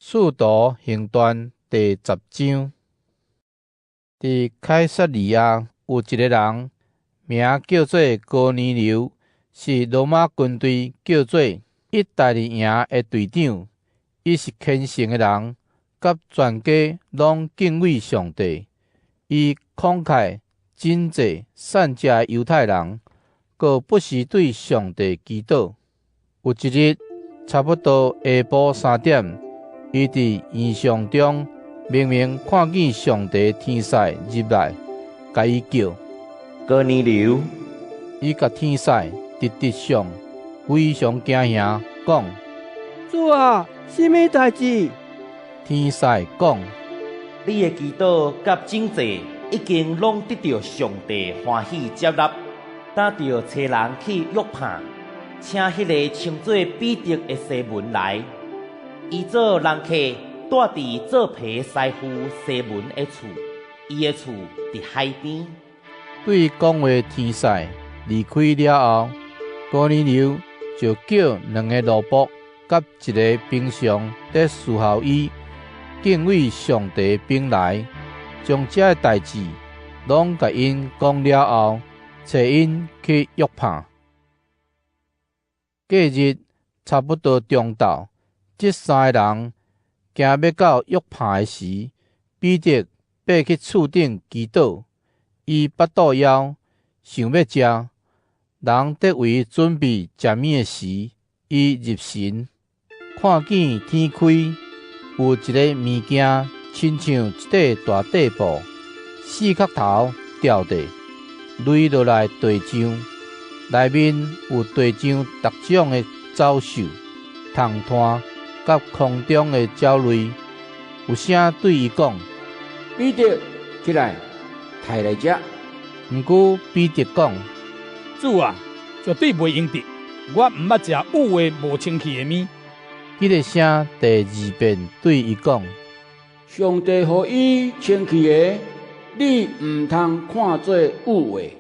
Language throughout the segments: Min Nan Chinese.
使徒行傳第10章，佇凱撒利亞有一个人，名叫做哥尼流，是羅馬軍隊叫做意大利營的隊長。伊是虔誠的人，佮全家攏敬畏上帝。伊慷慨賑濟散食的猶太人，閣不時對上帝祈禱。有一日，差不多下晡3點，伊佇異象中明明看見上帝天使入來，共伊叫哥尼流。伊共天使直直相，非常驚嚇，講：主啊，啥物代誌？天使講：你的祈禱佮賑濟已經攏得著上帝歡喜接納，今著差人去約帕，請彼个稱做彼得的西門來。伊做人客，蹛佇做皮師傅西門的厝，伊的厝佇海邊。對伊講話天使離開了後，哥尼流就叫兩个奴僕佮一个平常咧侍候伊、敬畏上帝的兵來，將這个代誌攏共𪜶講了後，差𪜶去約帕。隔日差不多中晝，這三个人行欲到約帕的時，彼得爬去厝頂祈禱。伊腹肚枵，想欲食，人咧為伊準備食物的時，伊入神，看見天開，有一个物件親像一塊大塊布，四角頭吊著，擂落來地上，內面有地上逐種的走獸、蟲綵佮空中的鳥類。有聲對伊講：彼得，起來，刣來食。毋過彼得講：主啊，絕對袂用得，我毋捌食有的無清氣的物。彼个聲第二遍對伊講：上帝予伊清氣的，你毋通看做污穢。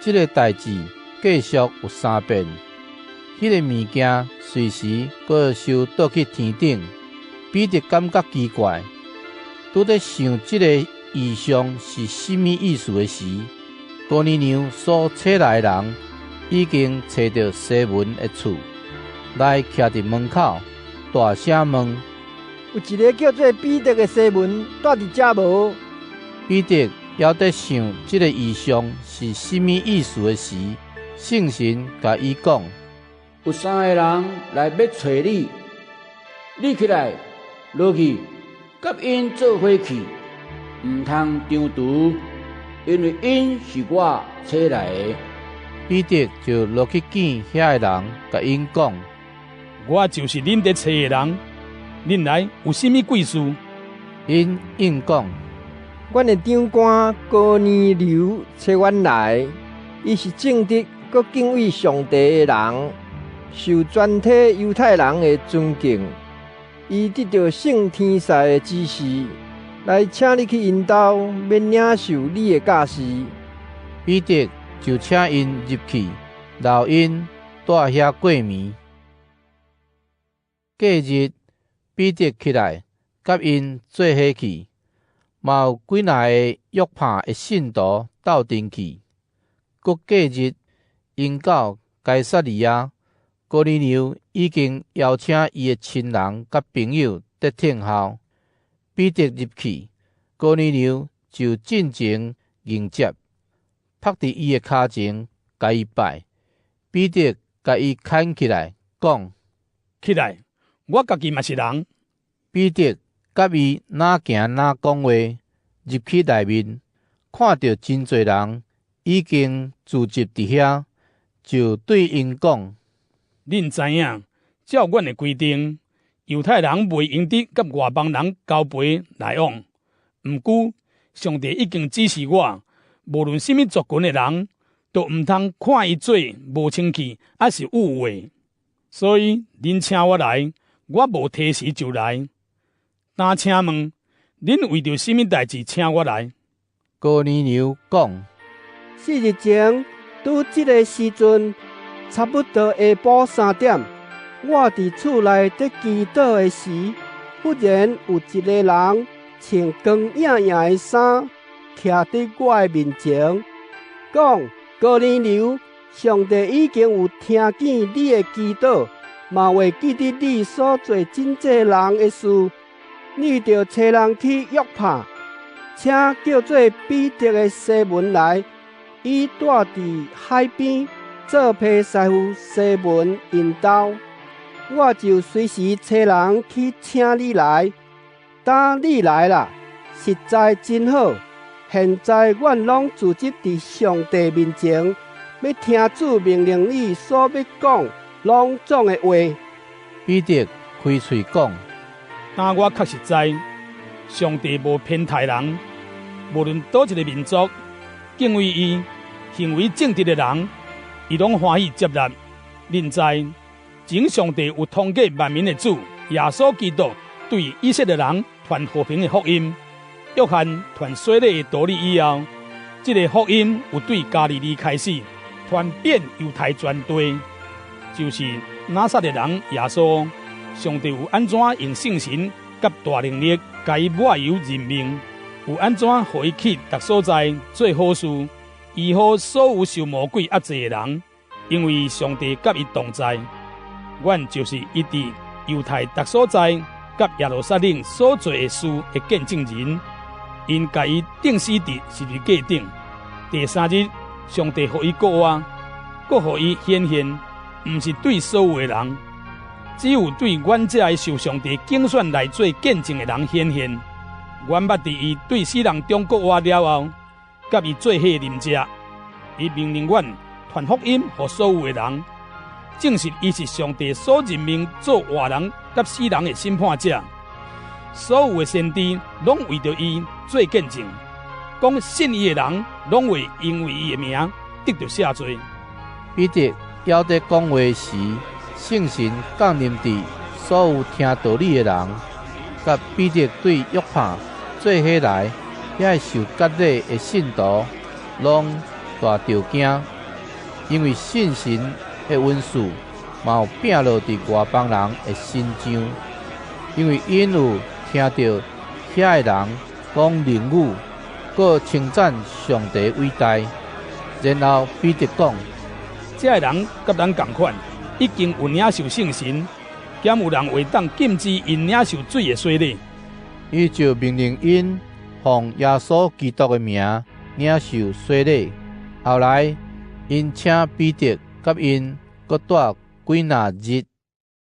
這个代誌繼續有三遍，彼个物件隨時閣收倒去天頂。彼得感覺奇怪，拄咧想這个異象是啥物意思的時，哥尼流所差來的人已經揣著西門的厝，來徛佇門口，大聲問：有一个叫做彼得的西門蹛佇遮無？彼得猶咧想這个異象是啥物意思的時，聖神共伊講：有三个人來欲揣你，你起來，落去，佮𪜶做伙去，毋通躊躇，因為𪜶是我差來的。彼得就落去見遐个人，共𪜶講：我就是恁咧揣的人，恁來有啥物貴事？𪜶應講：阮的長官哥尼流差阮來，伊是正直閣敬畏上帝的人，受全體猶太人的尊敬。伊得著聖天使的指示，來請你去𪜶兜，欲領受你的教示。彼得就請𪜶入去，留𪜶蹛遐過暝。隔日，彼得起來，佮𪜶做伙去，嘛有幾若个約帕的信徒鬥陣去。閣隔日，𪜶到該撒利亞，哥尼流已經邀請伊的親人佮朋友佇等候。彼得入去，哥尼流就進前迎接，覆佇伊的跤前，共伊拜。彼得共伊牽起來，講：起來，我家己嘛是人。彼得佮伊若行若講話，入去內面，看著真濟人已經聚集佇遐，就對𪜶講：恁知影，照阮的規定，猶太人袂用得佮外邦人交陪來往。毋過，上帝已經指示我，無論啥物族群的人，都毋通看伊做無清氣，抑是污穢。所以，恁請我來，我無推辭就來。今請問，恁為著啥物代誌請我來？哥尼流講：4日前，拄這个時陣，差不多下晡3點，我佇厝內佇祈禱的時，忽然有一个人穿光映映的衫，徛佇我的面前，講：哥尼流，上帝已經有聽見你的祈禱，嘛會記得你所做賑濟人的事。你著差人去約帕，請叫做彼得的西門來，伊蹛佇海邊做皮師傅西門𪜶兜。我就隨時差人去請你來。今你來啦，實在真好。現在阮攏聚集佇上帝面前，欲聽主命令你所欲講攏總的話。彼得開喙講：今我確實知，上帝無偏待人，無論佗一个民族，敬畏伊、行為正直的人，伊攏歡喜接納。恁知，前上帝有通過萬民的主耶穌基督對以色列人傳和平的福音。約翰傳洗禮的道理以後，這个福音有對加利利開始傳遍猶太全地，就是拿撒勒人耶穌。上帝有按怎用聖神佮大能力，共伊抹油任命，有按怎予伊去逐所在做好事，醫好所有受魔鬼壓制的人，因為上帝佮伊同在。阮就是伊佇猶太逐所在佮耶路撒冷所做的事的見證人。𪜶共伊釘死佇十字架頂。第三日，上帝予伊復活，閣予伊顯現，毋是對所有的人，只有對阮這个受上帝揀選來做見證的人顯現。阮捌佇伊對死人中復活了後，佮伊做伙啉食。伊命令阮傳福音予所有的人，證實伊是上帝所任命做活人佮死人的審判者。所有的先知攏為著伊做見證，講信伊的人攏會因為伊的名得著赦罪。彼得猶佇講話時，聖神降臨佇所有聽道理的人，佮彼得對約帕做伙來，遐受割禮的信徒攏大著驚，因為聖神的恩賜嘛有摒落佇外邦人的身上，因為𪜶有聽著遐个人講靈語，閣稱讚上帝偉大。然後彼得講：這个人佮咱仝款，已經有領受聖神，敢有人會當禁止𪜶領受水的洗禮？伊就命令𪜶奉耶穌基督的名領受洗禮。後來，𪜶請彼得佮𪜶閣蹛幾若日。